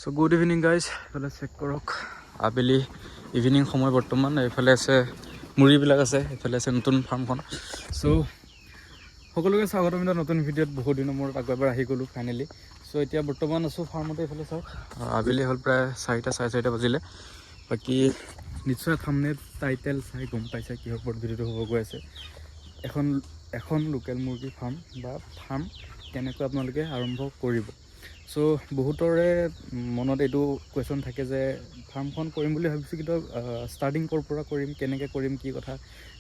চ' good evening guys. এইফালে check কৰক, আবেলি ইভিনিং সময় বৰ্তমান। এইফালে আছে মুৰ্গীবিলাক আছে, এইফালে আছে নতুন ফাৰ্মখন। চ' সকলোকে স্বাগতম এটা নতুন ভিডিঅ'ত। বহুত দিনৰ মূৰত আকৌ এবাৰ আহি গ'লোঁ ফাইনেলি। চ' এতিয়া বৰ্তমান আছোঁ ফাৰ্মতে। এইফালে চাওক, আবেলি হ'ল প্ৰায় 4টা 4:30 বাজিলে। বাকী নিশ্চয় থামনেল, টাইটেল চাই গম পাইছে কিহৰ ওপৰত ভিডিঅ'টো হ'ব গৈ আছে। এখন এখন লোকেল মুৰ্গী ফাৰ্ম বা ফাৰ্ম কেনেকৈ আপোনালোকে আৰম্ভ কৰিব। চ' বহুতৰে মনত এইটো কুৱেশ্যন থাকে যে ফাৰ্মখন কৰিম বুলি ভাবিছোঁ, কিন্তু ষ্টাৰ্টিং ক'ৰ পৰা কৰিম, কেনেকৈ কৰিম, কি কথা।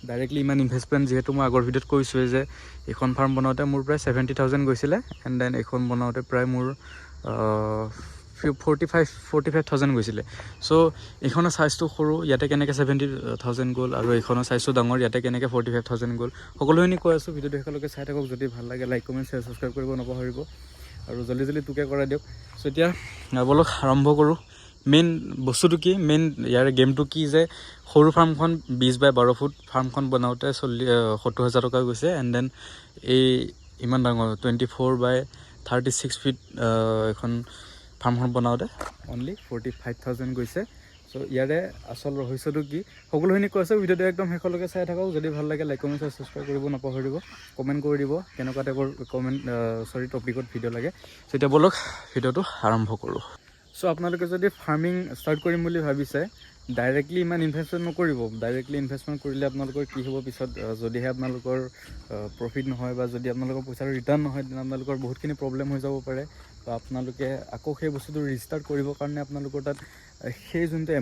ডাইৰেক্টলি ইমান ইনভেষ্টমেণ্ট, যিহেতু মই আগৰ ভিডিঅ'ত কৈছোঁৱেই যে এইখন ফাৰ্ম বনাওঁতে মোৰ প্ৰায় 70,000 গৈছিলে, এণ্ড then এইখন বনাওঁতে প্ৰায় মোৰ 45,000 গৈছিলে। চ' এইখনৰ চাইজটো সৰু, ইয়াতে কেনেকৈ 70,000 গ'ল আৰু এইখনৰ চাইজটো ডাঙৰ, ইয়াতে কেনেকৈ 45,000 গ'ল, সকলোখিনি কৈ আছোঁ। ভিডিঅ'টো শেষলৈকে চাই থাকক। যদি ভাল লাগে, লাইক, কমেণ্ট, শ্বেয়াৰ, ছাবস্ক্ৰাইব কৰিব নপাহৰিব আৰু জল্দি জল্দি টোকে কৰাই দিয়ক। চ' এতিয়া ব'লক আৰম্ভ কৰোঁ। মেইন বস্তুটো কি, মেইন ইয়াৰ গেমটো কি যে সৰু ফাৰ্মখন 20 বাই 12 ফুট ফাৰ্মখন বনাওঁতে 70,000 টকা গৈছে, এণ্ড then এই ইমান ডাঙৰ 24 বাই 36 ফিট এখন ফাৰ্মখন বনাওঁতে অনলি 45,000 গৈছে। চ' ইয়াৰে আচল ৰহস্যটো কি, সকলোখিনি কৈ আছোঁ। ভিডিঅ'টো একদম শেষলৈকে চাই থাকক। যদি ভাল লাগে, লাইক, কমেণ্ট, ছাবস্ক্ৰাইব কৰিব নপাহৰিব। কমেণ্ট কৰি দিব কেনেকুৱা টাইপৰ কমেণ্ট, চৰি, টপিকত ভিডিঅ' লাগে। চ' এতিয়া ব'লক ভিডিঅ'টো আৰম্ভ কৰোঁ। চ' আপোনালোকে যদি ফাৰ্মিং ষ্টাৰ্ট কৰিম বুলি ভাবিছে, ডাইৰেক্টলি ইমান ইনভেষ্টমেণ্ট নকৰিব। ডাইৰেক্টলি ইনভেষ্টমেণ্ট কৰিলে আপোনালোকৰ কি হ'ব পিছত, যদিহে আপোনালোকৰ প্ৰফিট নহয় বা যদি আপোনালোকৰ পইচাটো ৰিটাৰ্ণ নহয়, তেনে আপোনালোকৰ বহুতখিনি প্ৰব্লেম হৈ যাব পাৰে। বা আপোনালোকে আকৌ সেই বস্তুটো ৰিষ্টাৰ্ট কৰিবৰ কাৰণে আপোনালোকৰ তাত সেই যোনটো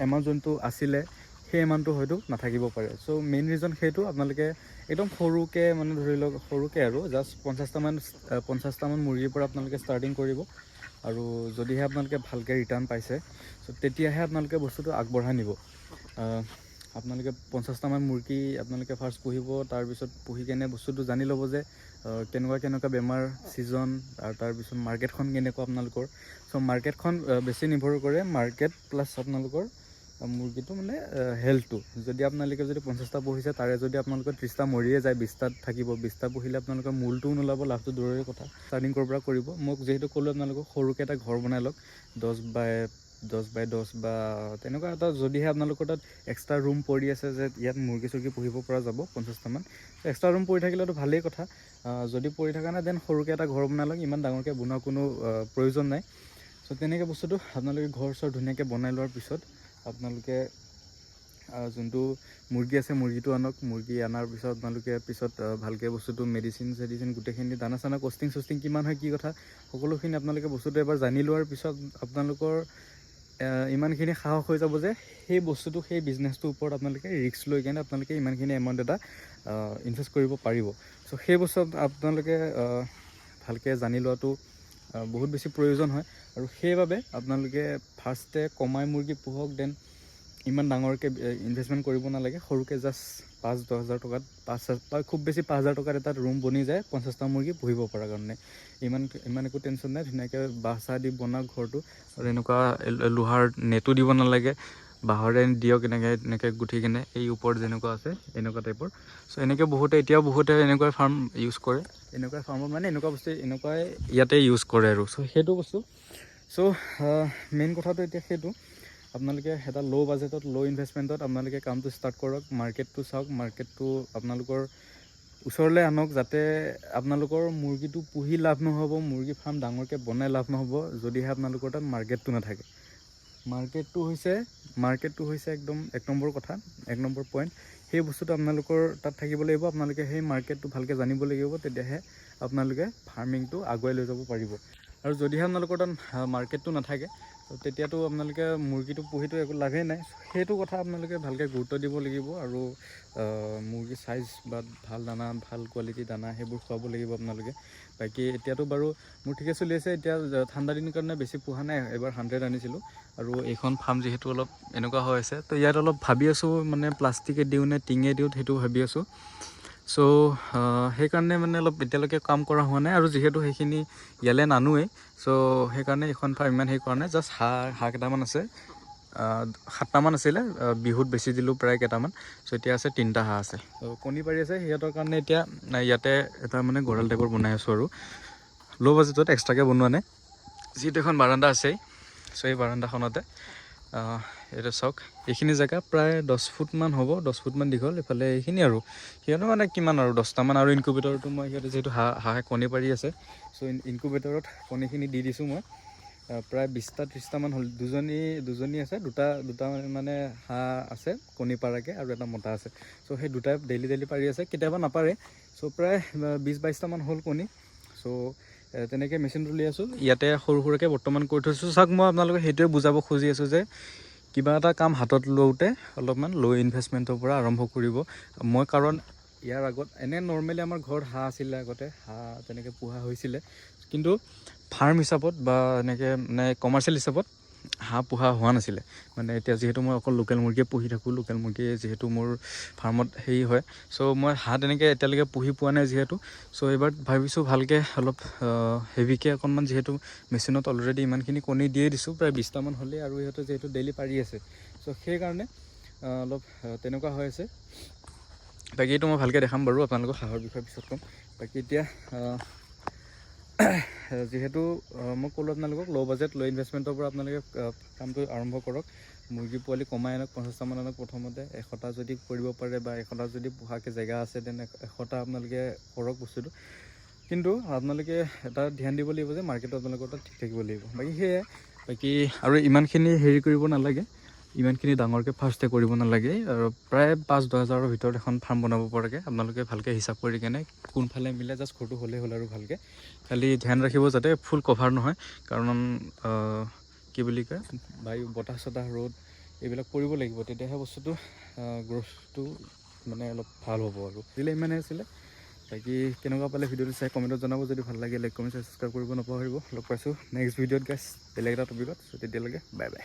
এমাউণ্ট যোনটো আছিলে, সেই এমাউণ্টটো হয়তো নাথাকিব পাৰে। চ' মেইন ৰিজন সেইটো। আপোনালোকে একদম সৰুকৈ, মানে ধৰি লওক সৰুকৈ আৰু জাষ্ট 50টামান মুৰ্গীৰ পৰা আপোনালোকে ষ্টাৰ্টিং কৰিব আৰু যদিহে আপোনালোকে ভালকৈ ৰিটাৰ্ণ পাইছে, চ' তেতিয়াহে আপোনালোকে বস্তুটো আগবঢ়াই নিব। আপোনালোকে 50টামান মুৰ্গী আপোনালোকে ফাৰ্ষ্ট পুহিব। তাৰপিছত পুহি কেনে বস্তুটো জানি ল'ব যে কেনেকুৱা কেনেকুৱা বেমাৰ, ছিজন আৰু তাৰপিছত মাৰ্কেটখন কেনেকুৱা আপোনালোকৰ। চ' মাৰ্কেটখন বেছি নিৰ্ভৰ কৰে, মাৰ্কেট প্লাছ আপোনালোকৰ মুৰ্গীটো মানে হেল্থটো। যদি আপোনালোকে যদি 50টা পুহিছে, তাৰে যদি আপোনালোকৰ 30টা মৰিয়ে যায়, 20টাত থাকিব, 20টা পুহিলে আপোনালোকৰ মূলটোও নোলাব, লাভটো দূৰৰে কথা। ষ্টাৰ্টিং ক'ৰ পৰা কৰিব? মোক যিহেতু ক'লোঁ আপোনালোকক, সৰুকৈ এটা ঘৰ বনাই লওক, 10 বাই 10 বাই 10 বা তেনেকুৱা এটা। যদিহে আপোনালোকৰ তাত এক্সট্ৰা ৰুম পৰি আছে যে ইয়াত মুৰ্গী চুৰ্গী পুহিব পৰা যাব 50টামান, এক্সট্ৰা ৰুম পৰি থাকিলেতো ভালেই কথা। যদি পৰি থকা নাই, then সৰুকৈ এটা ঘৰ বনাই লওক। ইমান ডাঙৰকৈ বনোৱাৰ কোনো প্ৰয়োজন নাই। চ' তেনেকৈ বস্তুটো আপোনালোকে ঘৰ চৰ ধুনীয়াকৈ বনাই লোৱাৰ পিছত আপোনালোকে যোনটো মুৰ্গী আছে, মুৰ্গীটো আনক। মুৰ্গী অনাৰ পিছত আপোনালোকে পিছত ভালকৈ বস্তুটো মেডিচিন চেডিচিন গোটেইখিনি, দানা চানা, কষ্টিং চষ্টিং কিমান হয়, কি কথা, সকলোখিনি আপোনালোকে বস্তুটো এবাৰ জানি লোৱাৰ পিছত আপোনালোকৰ ইমানখিনি সাহস হৈ যাব যে সেই বস্তুটো, সেই বিজনেছটোৰ ওপৰত আপোনালোকে ৰিস্ক লৈ কেনে আপোনালোকে ইমানখিনি এমাউণ্ট এটা ইনভেষ্ট কৰিব পাৰিব। চ' সেই বস্তু আপোনালোকে ভালকৈ জানি লোৱাটো বহুত বেছি প্ৰয়োজন হয় আৰু সেইবাবে আপোনালোকে ফাৰ্ষ্টে কমাই মুৰ্গী পোহক। Then ইমান ডাঙৰকৈ ইনভেষ্টমেণ্ট কৰিব নালাগে। সৰুকৈ জাষ্ট 5-10 হাজাৰ টকাত, পাঁচ বা খুব বেছি 5 হাজাৰ টকাত এটা ৰুম বনি যায় 50টা মুৰ্গী পুহিব পৰাৰ কাৰণে। ইমান ইমান একো টেনশ্যন নাই। ধুনীয়াকৈ বাঁহ চাহ দি বনাওক ঘৰটো আৰু এনেকুৱা লোহাৰ নেটো দিব নালাগে, বাঁহৰে দিয়ক এনেকৈ এনেকৈ গুঠি কেনে, এই ওপৰত যেনেকুৱা আছে এনেকুৱা টাইপৰ। চ' এনেকৈ বহুতে, এতিয়াও বহুতে এনেকুৱা ফাৰ্ম ইউজ কৰে। এনেকুৱা ফাৰ্মত মানে এনেকুৱা বস্তু এনেকুৱাই ইয়াতে ইউজ কৰে আৰু। চ' সেইটো বস্তু। চ' মেইন কথাটো এতিয়া সেইটো, আপোনালোকে এটা ল' বাজেটত, ল' ইনভেষ্টমেণ্টত আপোনালোকে কামটো ষ্টাৰ্ট কৰক। মাৰ্কেটটো চাওক, মাৰ্কেটটো আপোনালোকৰ ওচৰলৈ আনক, যাতে আপোনালোকৰ মুৰ্গীটো পুহি লাভ নহ'ব, মুৰ্গী ফাৰ্ম ডাঙৰকৈ বনাই লাভ নহ'ব, যদিহে আপোনালোকৰ তাত মাৰ্কেটটো নাথাকে। মাৰ্কেটটো হৈছে একদম এক নম্বৰ কথা, এক নম্বৰ পইণ্ট। সেই বস্তুটো আপোনালোকৰ তাত থাকিব লাগিব। আপোনালোকে সেই মাৰ্কেটটো ভালকৈ জানিব লাগিব, তেতিয়াহে আপোনালোকে ফাৰ্মিংটো আগুৱাই লৈ যাব পাৰিব। আৰু যদিহে আপোনালোকৰ তাত মাৰ্কেটটো নাথাকে, তেতিয়াতো আপোনালোকে মুৰ্গীটো পুহিতো একো লাভেই নাই। সেইটো কথা আপোনালোকে ভালকৈ গুৰুত্ব দিব লাগিব আৰু মুৰ্গী চাইজ বা ভাল দানা, ভাল কোৱালিটি দানা, সেইবোৰ খুৱাব লাগিব আপোনালোকে। বাকী এতিয়াতো বাৰু মোৰ ঠিকে চলি আছে। এতিয়া ঠাণ্ডা দিনৰ কাৰণে বেছি পোহা নাই, এবাৰ 100 আনিছিলোঁ। আৰু এইখন ফাৰ্ম যিহেতু অলপ এনেকুৱা হৈ আছে, তো ইয়াত অলপ ভাবি আছোঁ, মানে প্লাষ্টিকে দিওঁ নে টিঙে দিওঁ, সেইটো ভাবি আছোঁ। চ' সেইকাৰণে মানে অলপ এতিয়ালৈকে কাম কৰা হোৱা নাই আৰু যিহেতু সেইখিনি ইয়ালৈ নানোৱেই, চ' সেইকাৰণে এইখন ফাৰ্ম ইমান হেৰি কৰা নাই। জাষ্ট হাঁহ হাঁহ কেইটামান আছে, সাতটামান আছিলে, বিহুত বেচি দিলোঁ প্ৰায় কেইটামান। চ' এতিয়া আছে তিনিটা হাঁহ আছে, কণী পাৰি আছে। সিহঁতৰ কাৰণে এতিয়া ইয়াতে এটা মানে গঁৰাল টাইপৰ বনাই আছোঁ আৰু ল' বাজেটত, এক্সট্ৰাকৈ বনোৱা নাই, যিহেতু এখন বাৰাণ্ডা আছেই। চ' এই বাৰাণ্ডাখনতে এইটো চাওক, এইখিনি জেগা প্ৰায় 10 ফুটমান হ'ব, 10 ফুটমান দীঘল। এইফালে এইখিনি আৰু সিহঁতৰ মানে কিমান আৰু 10টামান। আৰু ইনকুবেটৰটো মই সিহঁতে যিহেতু হাঁহে কণী পাৰি আছে, চ' ইনকুবেটৰত কণীখিনি দি দিছোঁ মই। প্ৰায় 20টা 30টামান হ'ল। দুজনী দুজনী আছে, দুটা দুটা মানে হাঁহ আছে কণী পাৰাকৈ আৰু এটা মতা আছে। চ' সেই দুটাই ডেইলি ডেইলি পাৰি আছে, কেতিয়াবা নাপাৰে। চ' প্ৰায় 20-22টামান হ'ল কণী। চ' তেনেকৈ মেচিনটো উলিয়াই আছোঁ, ইয়াতে সৰু সুৰাকৈ বৰ্তমান কৰি থৈছোঁ। চাওক, মই আপোনালোকক সেইটোৱে বুজাব খুজি আছোঁ যে কিবা এটা কাম হাতত লওঁতে অলপমান ল' ইনভেষ্টমেণ্টৰ পৰা আৰম্ভ কৰিব। মই কাৰণ ইয়াৰ আগত এনে নৰ্মেলি আমাৰ ঘৰত হাঁহ আছিলে, আগতে হাঁহ তেনেকৈ পোহা হৈছিলে, কিন্তু ফাৰ্ম হিচাপত বা এনেকৈ মানে কমাৰ্চিয়েল হিচাপত হাঁহ পোহা হোৱা নাছিলে। মানে এতিয়া যিহেতু মই অকল লোকেল মুৰ্গীয়ে পুহি থাকোঁ, লোকেল মুৰ্গীয়ে যিহেতু মোৰ ফাৰ্মত হেৰি হয়, চ' মই হাঁহ তেনেকৈ এতিয়ালৈকে পুহি পোৱা নাই যিহেতু। চ' এইবাৰ ভাবিছোঁ ভালকৈ অলপ হেভিকৈ অকণমান, যিহেতু মেচিনত অলৰেডি ইমানখিনি কণী দিয়ে দিছোঁ, প্ৰায় 20টামান হ'লেই আৰু ইহঁতে যিহেতু ডেইলি পাৰি আছে, চ' সেইকাৰণে অলপ তেনেকুৱা হৈ আছে। বাকী এইটো মই ভালকৈ দেখাম বাৰু আপোনালোকক, হাঁহৰ বিষয়ে পিছত ক'ম। বাকী এতিয়া যিহেতু মই ক'লোঁ আপোনালোকক, ল' বাজেট ল' ইনভেষ্টমেণ্টৰ পৰা আপোনালোকে কামটো আৰম্ভ কৰক। মুৰ্গী পোৱালি কমাই আনক, 50টামান আনক প্ৰথমতে। 100টা যদি কৰিব পাৰে বা 100টা যদি পোহাকৈ জেগা আছে, then 100টা আপোনালোকে কৰক বস্তুটো। কিন্তু আপোনালোকে এটা ধ্যান দিব লাগিব যে মাৰ্কেটত আপোনালোকৰ তাত ঠিক থাকিব লাগিব। বাকী সেয়াই, বাকী আৰু ইমানখিনি হেৰি কৰিব নালাগে, ইমানখিনি ডাঙৰকৈ ফাৰ্ষ্টে কৰিব নালাগে। আৰু প্ৰায় 5-10 হাজাৰৰ ভিতৰত এখন ফাৰ্ম বনাব পৰাকৈ আপোনালোকে ভালকৈ হিচাপ কৰি কেনে কোনফালে মিলে, জাষ্ট ঘৰটো হ'লেই হ'ল। আৰু ভালকৈ খালি ধ্যান ৰাখিব যাতে ফুল কভাৰ নহয়, কাৰণ কি বুলি কয়, বায়ু বতাহ চতাহ ৰ'দ এইবিলাক পৰিব লাগিব, তেতিয়াহে বস্তুটো গ্ৰ'থটো মানে অলপ ভাল হ'ব। আৰু দিলে ইমানেই আছিলে। বাকী কেনেকুৱা পালে ভিডিঅ'টো চাই কমেণ্টত জনাব। যদি ভাল লাগে, লাইক, কমেণ্ট, ছাবস্ক্ৰাইব কৰিব নাপাহৰিব। লগ পাইছোঁ নেক্সট ভিডিঅ'ত গাইছ, বেলেগ এটা টপিকত। চ' তেতিয়ালৈকে বাই বাই।